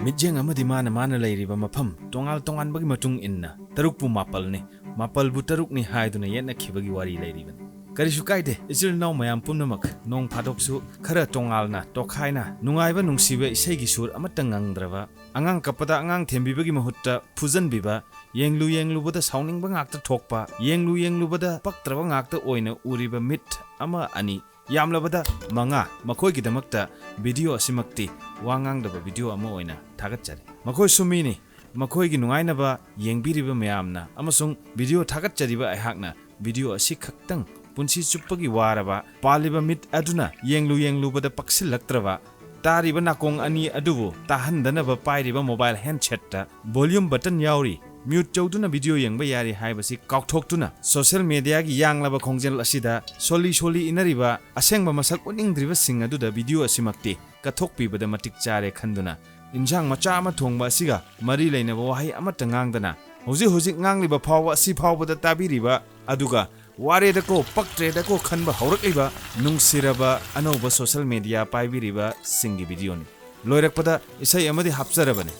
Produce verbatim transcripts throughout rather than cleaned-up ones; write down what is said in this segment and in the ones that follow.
ꯃꯤꯠꯌꯦꯡ ꯑꯃꯗꯤ ꯃꯥꯅ ꯃꯥꯅ ꯂꯩꯔꯤꯕ ꯃꯐꯝ ꯇꯣꯉꯥꯟ ꯇꯣꯉꯥꯟꯕꯒꯤ ꯃꯇꯨꯡ ꯏꯟꯅ ꯇꯔꯨꯛꯄꯨ ꯃꯥꯄꯜꯅꯤ, ꯃꯥꯄꯜꯕꯨ ꯇꯔꯨꯛꯅꯤ ꯍꯥꯏꯗꯨꯅ ꯌꯦꯠꯅꯈꯤꯕꯒꯤ ꯋꯥꯔꯤ ꯂꯩꯔꯤꯕꯅꯤ꯫ ꯀꯔꯤꯁꯨ ꯀꯥꯏꯗꯦ, ꯏꯆꯤꯜ ꯏꯅꯥꯎ ꯃꯌꯥꯝ ꯄꯨꯝꯅꯃꯛ ꯅꯣꯡ ꯐꯥꯗꯣꯛꯁꯨ ꯈꯔ ꯇꯣꯉꯥꯟꯅ ꯇꯣꯈꯥꯏꯅ ꯅꯨꯡꯉꯥꯏꯕ ꯅꯨꯡꯁꯤꯕ ꯏꯁꯩꯒꯤ ꯁꯨꯔ ꯑꯃꯠꯇ ꯉꯪꯗ꯭ꯔꯕ, ꯑꯉꯥꯡ ꯀꯞꯄꯗ ꯑꯉꯥꯡ ꯊꯦꯝꯕꯤꯕꯒꯤ ꯃꯍꯨꯠꯇ ꯐꯨꯖꯟꯕꯤꯕ, ꯌꯦꯡꯂꯨ ꯌꯦꯡꯂꯨꯕꯗ ꯁꯥꯎꯅꯤꯡꯕ ꯉꯥꯛꯇ ꯊꯣꯛꯄ, ꯌꯦꯡꯂꯨ ꯌꯦꯡꯂꯨꯕꯗ ꯄꯛꯇ꯭ꯔꯕ ꯉꯥꯛꯇ ꯑꯣꯏꯅ ꯎꯔꯤꯕ ꯃꯤꯠ ꯑꯃ ꯑꯅꯤ, ꯌꯥꯝꯂꯕꯗ ꯃꯉꯥ, ꯃꯈꯣꯏꯒꯤꯗꯃꯛꯇ ꯚꯤꯗꯤꯑꯣ ꯑꯁꯤꯃꯛꯇꯤ ꯋꯥ ꯉꯥꯡꯗꯕ ꯚꯤꯗꯤꯑꯣ ꯑꯃ ꯑꯣꯏꯅ ꯊꯥꯒꯠꯆꯔꯤ꯫ ꯃꯈꯣꯏꯁꯨ ꯃꯤꯅꯤ, ꯃꯈꯣꯏꯒꯤ ꯅꯨꯡꯉꯥꯏꯅꯕ ꯌꯦꯡꯕꯤꯔꯤꯕ ꯃꯌꯥꯝꯅ ꯑꯃꯁꯨꯡ ꯚꯤꯗꯤꯑꯣ ꯊꯥꯒꯠꯆꯔꯤꯕ ꯑꯩꯍꯥꯛꯅ ꯚꯤꯗꯤꯑꯣ ꯑꯁꯤ ꯈꯛꯇꯪ ꯄꯨꯟꯁꯤ ꯆꯨꯞꯄꯒꯤ ꯋꯥꯔꯕ ꯄꯥꯜꯂꯤꯕ ꯃꯤꯠ ꯑꯗꯨꯅ ꯌꯦꯡꯂꯨ ꯌꯦꯡꯂꯨꯕꯗ ꯄꯛꯁꯤꯜꯂꯛꯇ꯭ꯔꯕ, ꯇꯥꯔꯤꯕ ꯅꯥꯀꯣꯡ ꯑꯅꯤ ꯑꯗꯨꯕꯨ ꯇꯥꯍꯟꯗꯅꯕ ꯄꯥꯏꯔꯤꯕ ꯃꯣꯕꯥꯏꯜ ꯍꯦꯟꯁꯦꯠꯇ ꯚꯣꯂ꯭ꯌꯨꯝ ꯕꯇꯟ ꯌꯥꯎꯔꯤ, ꯃ꯭ꯌꯨꯠ ꯇꯧꯗꯨꯅ ꯚꯤꯗꯤꯑꯣ ꯌꯦꯡꯕ ꯌꯥꯔꯤ ꯍꯥꯏꯕꯁꯤ ꯀꯥꯎꯊꯣꯛꯇꯨꯅ ꯁꯣꯁꯤꯌꯦꯜ ꯃꯦꯗꯤꯌꯥꯒꯤ ꯌꯥꯡꯂꯕ ꯈꯣꯡꯖꯦꯜ ꯑꯁꯤꯗ ꯁꯣꯜꯂꯤ ꯁꯣꯜꯂꯤ ꯏꯟꯅꯔꯤꯕ ꯑꯁꯦꯡꯕ ꯃꯁꯛ ꯎꯠꯅꯤꯡꯗ꯭ꯔꯤꯕꯁꯤꯡ ꯑꯗꯨꯗ ꯚꯤꯗꯤꯑꯣ ꯑꯁꯤꯃꯛꯇꯤ ꯀꯠꯊꯣꯛꯄꯤꯕꯗ ꯃꯇꯤꯛ ꯆꯥꯔꯦ ꯈꯟꯗꯨꯅ ꯏꯟꯁꯥꯡ ꯃꯆꯥ ꯑꯃ ꯊꯣꯡꯕ ꯑꯁꯤꯒ ꯃꯔꯤ ꯂꯩꯅꯕ ꯋꯥꯍꯩ ꯑꯃꯠꯇ ꯉꯥꯡꯗꯅ ꯍꯧꯖꯤꯛ ꯍꯧꯖꯤꯛ ꯉꯥꯡꯂꯤꯕ ꯐꯥꯎꯕ ꯑꯁꯤ ꯐꯥꯎꯕꯗ ꯇꯥꯕꯤꯔꯤꯕ ꯑꯗꯨꯒ ꯋꯥꯔꯦꯗꯀꯣ ꯄꯛꯇ꯭ꯔꯦꯗꯀꯣ ꯈꯟꯕ ꯍꯧꯔꯛꯂꯤꯕ ꯅꯨꯡꯁꯤꯔꯕ ꯑꯅꯧꯕ ꯁꯣꯁꯤꯌꯦꯜ ꯃꯦꯗꯤꯌꯥ ꯄꯥꯏꯕꯤꯔꯤꯕꯁꯤꯡꯒꯤ ꯚꯤꯗꯤꯑꯣꯅꯤ꯫ ꯂꯣꯏꯔꯛꯄꯗ ꯏꯁꯩ ꯑꯃꯗꯤ ꯍꯥꯞꯆꯔꯕꯅꯤ,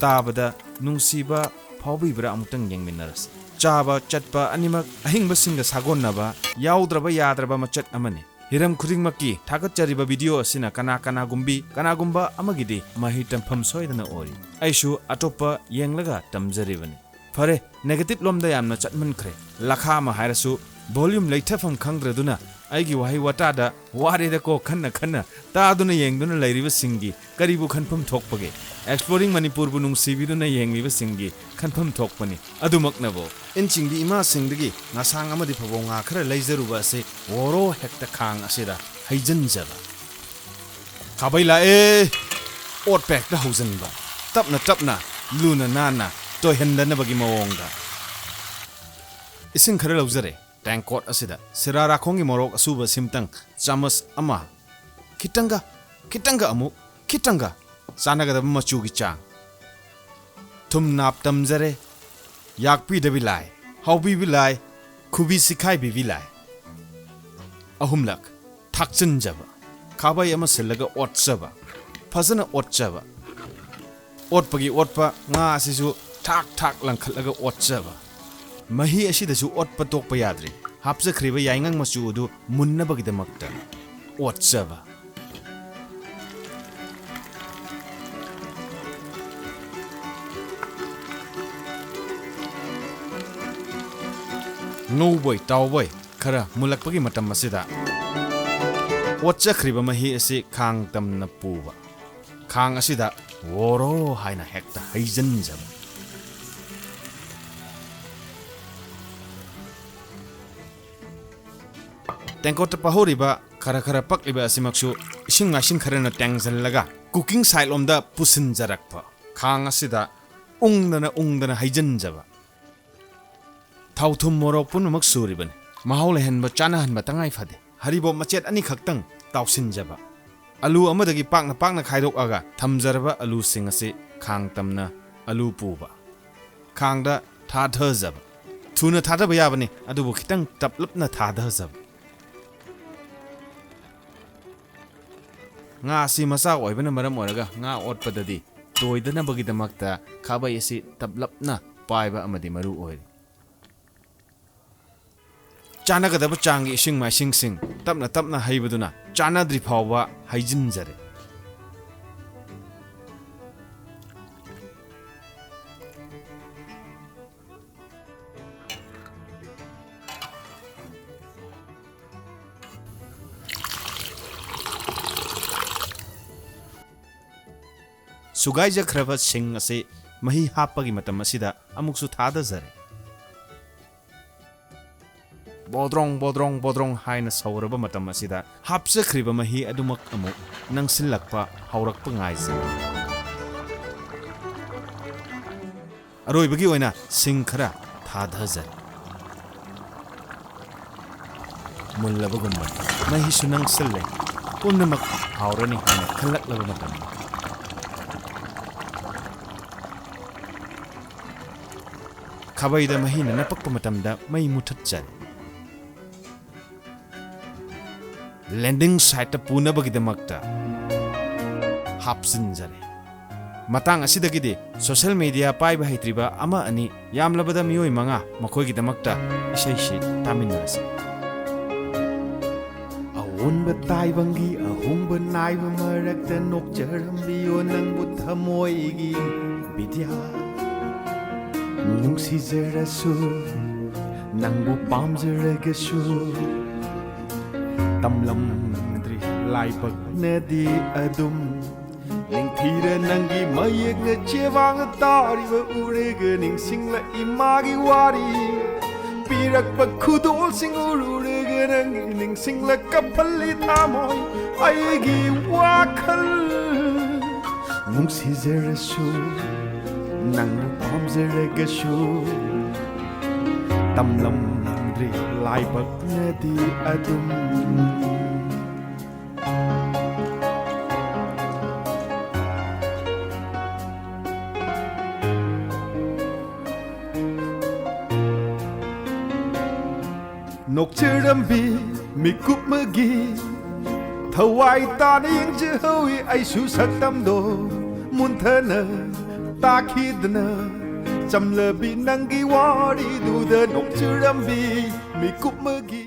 ꯇꯥꯕꯗ ꯅꯨꯡꯁꯤꯕ ꯐꯥꯎꯕꯤꯕ꯭ꯔꯥ ꯑꯃꯨꯛꯇꯪ ꯌꯦꯡꯃꯤꯟꯅꯔꯁꯤ꯫ ꯆꯥꯕ ꯆꯠꯄ ꯑꯅꯤꯃꯛ ꯑꯍꯤꯡꯕꯁꯤꯡꯒ ꯁꯥꯒꯣꯟꯅꯕ ꯌꯥꯎꯗ꯭ꯔꯕ ꯌꯥꯗ꯭ꯔꯕ ꯃꯆꯠ ꯑꯃꯅꯤ꯫ ꯍꯤꯔꯝ ꯈꯨꯗꯤꯡꯃꯛꯀꯤ ꯊꯥꯒꯠꯆꯔꯤꯕ ꯚꯤꯗꯤꯑꯣ ꯑꯁꯤꯅ ꯀꯅꯥ ꯀꯅꯥꯒꯨꯝꯕꯤ ꯀꯅꯥꯒꯨꯝꯕ ꯑꯃꯒꯤꯗꯤ ꯃꯍꯩ ꯇꯝꯐꯝ ꯁꯣꯏꯗꯅ ꯑꯣꯏꯔꯤ꯫ ꯑꯩꯁꯨ ꯑꯇꯣꯞꯄ ꯌꯦꯡꯂꯒ ꯇꯝꯖꯔꯤꯕꯅꯤ꯫ ꯐꯔꯦ, ꯅꯦꯒꯦꯇꯤꯚ ꯂꯣꯝꯗ ꯌꯥꯝꯅ ꯆꯠꯃꯟꯈ꯭ꯔꯦ꯫ ꯂꯈꯥ ꯑꯃ ꯍꯥꯏꯔꯁꯨ ꯚꯣꯂ꯭ꯌꯨꯝ ꯂꯩꯊꯐꯝ ꯈꯪꯗ꯭ꯔꯗꯨꯅ ꯑꯩꯒꯤ ꯋꯥꯍꯩ ꯋꯥꯇꯥꯗ ꯋꯥꯔꯦꯗꯀꯣ ꯈꯟꯅ ꯈꯟꯅ ꯇꯥꯗꯨꯅ ꯌꯦꯡꯗꯨꯅ ꯂꯩꯔꯤꯕꯁꯤꯡꯒꯤ ꯀꯔꯤꯕꯨ ꯈꯟꯐꯝ ꯊꯣꯛꯄꯒꯦ? ꯑꯦꯛꯁꯄ꯭ꯂꯣꯔꯤꯡ ꯃꯅꯤꯄꯨꯔꯕꯨ ꯅꯨꯡꯁꯤꯕꯤꯗꯨꯅ ꯌꯦꯡꯂꯤꯕꯁꯤꯡꯒꯤ ꯈꯟꯐꯝ ꯊꯣꯛꯄꯅꯤ꯫ ꯑꯗꯨꯃꯛꯅꯕꯨ ꯏꯟꯆꯤꯡꯕꯤ ꯏꯃꯥꯁꯤꯡꯗꯒꯤ ꯉꯁꯥꯡ ꯑꯃꯗꯤ ꯐꯕꯧ ꯉꯥ ꯈꯔ ꯂꯩꯖꯔꯨꯕ ꯑꯁꯤ ꯋꯣꯔꯣ ꯍꯦꯛꯇ ꯈꯥꯡ ꯑꯁꯤꯗ ꯍꯩꯖꯤꯟꯖꯕ꯫ ꯈꯥꯕꯩ ꯂꯥꯛꯑꯦ! ꯑꯣꯠꯄ ꯍꯦꯛꯇ ꯍꯧꯖꯤꯟꯕ꯫ ꯇꯞꯅ ꯇꯞꯅ, ꯂꯨꯅ ꯅꯥꯟꯅ, ꯇꯣꯏꯍꯟꯗꯅꯕꯒꯤ ꯃꯑꯣꯡꯗ꯫ ꯏꯁꯤꯡ ꯈꯔ ꯂꯧꯖꯔꯦ꯫ ꯇꯦꯡꯀꯣꯠ ꯑꯁꯤꯗ ꯁꯤꯔꯥꯔꯥꯈꯣꯡꯒꯤ ꯃꯣꯔꯣꯛ ꯑꯁꯨꯕ ꯁꯤꯝꯇꯪ ꯆꯥꯃꯁ ꯑꯃ, ꯈꯤꯇꯪꯒ, ꯈꯤꯇꯪꯒ ꯑꯃꯨꯛ, ꯈꯤꯇꯪꯒ ꯆꯥꯟꯅꯒꯗꯕ ꯃꯆꯨꯒꯤ ꯆꯥꯡ꯫ ꯊꯨꯝ ꯅꯥꯞ ꯇꯝꯖꯔꯦ꯫ ꯌꯥꯛꯄꯤꯗꯕꯤ ꯂꯥꯏ, ꯍꯥꯎꯕꯤꯕꯤ ꯂꯥꯏ, ꯈꯨꯕꯤ ꯁꯤꯈꯥꯏꯕꯤꯕꯤ ꯂꯥꯏ꯫ ꯑꯍꯨꯝꯂꯛ ꯊꯥꯛꯆꯤꯟꯖꯕ, ꯈꯥꯕꯩ ꯑꯃ ꯁꯤꯜꯂꯒ ꯑꯣꯠꯆꯕ, ꯐꯖꯅ ꯑꯣꯠꯆꯕ꯫ ꯑꯣꯠꯄꯒꯤ ꯑꯣꯠꯄ, ꯉꯥ ꯑꯁꯤꯁꯨ ꯊꯥꯛ ꯊꯥꯛ ꯂꯪꯈꯠꯂꯒ ꯑꯣꯠꯆꯕ꯫ ꯃꯍꯤ ꯑꯁꯤꯗꯁꯨ ꯑꯣꯠꯄ ꯇꯣꯛꯄ ꯌꯥꯗ꯭ꯔꯤ꯫ ꯍꯥꯞꯆꯈ꯭ꯔꯤꯕ ꯌꯥꯏꯉꯪ ꯃꯆꯨ ꯑꯗꯨ ꯃꯨꯟꯅꯕꯒꯤꯗꯃꯛꯇ ꯑꯣꯠꯆꯕ꯫ ꯉꯧꯕꯣꯏ ꯇꯥꯎꯕꯣꯏ ꯈꯔ ꯃꯨꯜꯂꯛꯄꯒꯤ ꯃꯇꯝ ꯑꯁꯤꯗ ꯑꯣꯠꯆꯈ꯭ꯔꯤꯕ ꯃꯍꯤ ꯑꯁꯤ ꯈꯥꯡ ꯇꯝꯅ ꯄꯨꯕ꯫ ꯈꯥꯡ ꯑꯁꯤꯗ "ꯋꯣꯔꯣ" ꯍꯥꯏꯅ ꯍꯦꯛꯇ ꯍꯩꯖꯤꯟꯖꯕ꯫ ꯇꯦꯡꯀꯣꯠꯇ ꯄꯥꯍꯧꯔꯤꯕ ꯈꯔ ꯈꯔ ꯄꯛꯂꯤꯕ ꯑꯁꯤꯃꯛꯁꯨ ꯏꯁꯤꯡ ꯃꯥꯏꯁꯤꯡ ꯈꯔꯅ ꯇꯦꯡꯁꯤꯜꯂꯒ cooking side ꯂꯣꯝꯗ ꯄꯨꯁꯤꯟꯖꯔꯛꯄ꯫ ꯈꯥꯡ ꯑꯁꯤꯗ ꯎꯪꯗꯅ ꯎꯪꯗꯅ ꯍꯩꯖꯤꯟꯖꯕ꯫ ꯊꯥꯎ ꯊꯨꯝ ꯃꯣꯔꯣꯛ ꯄꯨꯝꯅꯃꯛ ꯁꯨꯔꯤꯕꯅꯤ꯫ ꯃꯍꯥꯎ ꯂꯩꯍꯟꯕ, ꯆꯥꯅꯍꯟꯕ ꯇꯉꯥꯏ ꯐꯗꯦ꯫ ꯍꯔꯤꯕꯣꯞ ꯃꯆꯦꯠ ꯑꯅꯤꯈꯛꯇꯪ ꯇꯥꯎꯁꯤꯟꯖꯕ꯫ ꯑꯂꯨ ꯑꯃꯗꯒꯤ ꯄꯥꯛꯅ ꯄꯥꯛꯅ ꯈꯥꯏꯗꯣꯛꯑꯒ ꯊꯝꯖꯔꯕ ꯑꯂꯨꯁꯤꯡ ꯑꯁꯤ ꯈꯥꯡ ꯇꯝꯅ ꯑꯂꯨ ꯄꯨꯕ꯫ ꯈꯥꯡꯗ ꯊꯥꯗꯖꯕ꯫ ꯊꯨꯅ ꯊꯥꯗꯕ ꯌꯥꯕꯅꯤ, ꯑꯗꯨꯕꯨ ꯈꯤꯇꯪ ꯇꯞꯂꯞꯅ ꯊꯥꯗꯖꯕ꯫ ꯉꯥ ꯑꯁꯤ ꯃꯆꯥ ꯑꯣꯏꯕꯅ ꯃꯔꯝ ꯑꯣꯏꯔꯒ ꯉꯥ ꯑꯣꯠꯄꯗꯗꯤ ꯇꯣꯏꯗꯅꯕꯒꯤꯗꯃꯛꯇ ꯈꯥꯕꯩ ꯑꯁꯤ ꯇꯞꯂꯞꯅ ꯄꯥꯏꯕ ꯑꯃꯗꯤ ꯃꯔꯨ ꯑꯣꯏꯔꯤ꯫ ꯆꯥꯟꯅꯒꯗꯕ ꯆꯥꯡꯒꯤ ꯏꯁꯤꯡ ꯃꯥꯏꯁꯤꯡꯁꯤꯡ ꯇꯞꯅ ꯇꯞꯅ ꯍꯩꯕꯗꯨꯅ ꯆꯥꯟꯅꯗ꯭ꯔꯤ ꯐꯥꯎꯕ ꯍꯩꯖꯤꯟꯖꯔꯦ꯫ ꯁꯨꯒꯥꯏꯖꯈ꯭ꯔꯕ ꯁꯤꯡ ꯑꯁꯤ ꯃꯍꯤ ꯍꯥꯞꯄꯒꯤ ꯃꯇꯝ ꯑꯁꯤꯗ ꯑꯃꯨꯛꯁꯨ ꯊꯥꯗꯖꯔꯦ꯫ ꯕꯣꯗ꯭ꯔꯣꯡ, ꯕꯣꯗ꯭ꯔꯣꯡ, ꯕꯣꯗ꯭ꯔꯣꯡ ꯍꯥꯏꯅ ꯁꯧꯔꯕ ꯃꯇꯝ ꯑꯁꯤꯗ ꯍꯥꯞꯆꯈ꯭ꯔꯤꯕ ꯃꯍꯤ ꯑꯗꯨꯃꯛ ꯑꯃꯨꯛ ꯅꯪꯁꯤꯜꯂꯛꯄ ꯍꯧꯔꯛꯄ ꯉꯥꯏꯖꯩ꯫ ꯑꯔꯣꯏꯕꯒꯤ ꯑꯣꯏꯅ ꯁꯤꯡ ꯈꯔ ꯊꯥꯗꯖꯔꯦ꯫ ꯃꯨꯜꯂꯕꯒꯨꯝꯕꯅꯤ꯫ ꯃꯍꯤꯁꯨ ꯅꯪꯁꯤꯜꯂꯦ꯫ ꯄꯨꯝꯅꯃꯛ ꯍꯥꯎꯔꯅꯤ ꯍꯥꯏꯅ ꯈꯜꯂꯛꯂꯕ ꯃꯇꯝꯗ ꯈꯥꯕꯩꯗ ꯃꯍꯤꯅ ꯅꯄꯛꯄ ꯃꯇꯝꯗ ꯃꯩ ꯃꯨꯊꯠꯆꯔꯦ꯫ Landing site ꯇ ꯄꯨꯅꯕꯒꯤꯗꯃꯛꯇ ꯍꯥꯞꯆꯤꯟꯖꯔꯦ꯫ ꯃꯇꯥꯡ ꯑꯁꯤꯗꯒꯤꯗꯤ ꯁꯣꯁꯦꯜ ꯃꯤꯗꯤꯌꯥ ꯄꯥꯏꯕ ꯍꯩꯇ꯭ꯔꯤꯕ ꯑꯃ ꯑꯅꯤ, ꯌꯥꯝꯂꯕꯗ ꯃꯤꯑꯣꯏ ꯃꯉꯥ, ꯃꯈꯣꯏꯒꯤꯗꯃꯛꯇ ꯏꯁꯩꯁꯤ ꯇꯥꯃꯤꯟꯅꯔꯁꯤ꯫ ꯑꯑꯣꯟꯕ ꯇꯥꯏꯕꯪꯒꯤ ꯑꯍꯣꯡꯕ ꯅꯥꯏꯕ ꯃꯔꯛꯇ ꯅꯣꯛꯆꯔꯝꯕꯤꯌꯣ ꯅꯪꯕꯨ ꯊꯃꯣꯏꯒꯤ ꯕꯤꯗ꯭ꯌꯥ꯫ ꯅꯨꯡꯁꯤꯖꯔꯁꯨ ꯅꯪꯕꯨ ꯄꯥꯝꯖꯔꯒꯁꯨ ꯇꯝꯂꯝꯗ꯭ꯔꯤ ꯂꯥꯏꯕꯛꯅꯗꯤ ꯑꯗꯨꯝ ꯅꯤꯡꯊꯤꯔ ꯅꯪꯒꯤ ꯃꯌꯦꯛꯅ ꯆꯦꯕꯥꯡ ꯇꯥꯔꯤꯕ ꯎꯔꯒ ꯅꯤꯡꯁꯤꯡꯂꯛ ꯏꯃꯥꯒꯤ ꯋꯥꯔꯤ꯫ ꯄꯤꯔꯛꯄ ꯈꯨꯗꯣꯜꯁꯤꯡ ꯎꯔꯨꯔꯒ ꯅꯪꯒꯤ ꯅꯤꯡꯁꯤꯡꯂꯛ ꯀꯞꯍꯜꯂꯤ ꯊꯃꯣꯏ ꯑꯩꯒꯤ ꯋꯥꯈꯜ꯫ ꯅꯨꯡꯁꯤꯖꯔꯁꯨ ꯅꯪꯕꯨ ꯄꯥꯝꯖꯔꯒꯁꯨ ꯇꯝꯂꯝꯗ꯭ꯔꯤ ꯂꯥꯏꯕꯛꯅꯗꯤ ꯑꯗꯨꯝ꯫ ꯅꯣꯛꯆꯔꯝꯕꯤ ꯃꯤꯀꯨꯞꯃꯒꯤ ꯊꯋꯥꯏ ꯇꯥꯅ ꯌꯦꯡꯖꯍꯧꯏ ꯑꯩꯁꯨ ꯁꯛꯇꯝꯗꯣ ꯃꯨꯟꯊꯅ ꯇꯥꯈꯤꯗꯅ꯫ ꯆꯝꯂꯕꯤ ꯅꯪꯒꯤ ꯋꯥꯔꯤꯗꯨꯗ ꯅꯣꯛꯆꯔꯝꯕꯤ ꯃꯤꯀꯨꯞꯃꯒꯤ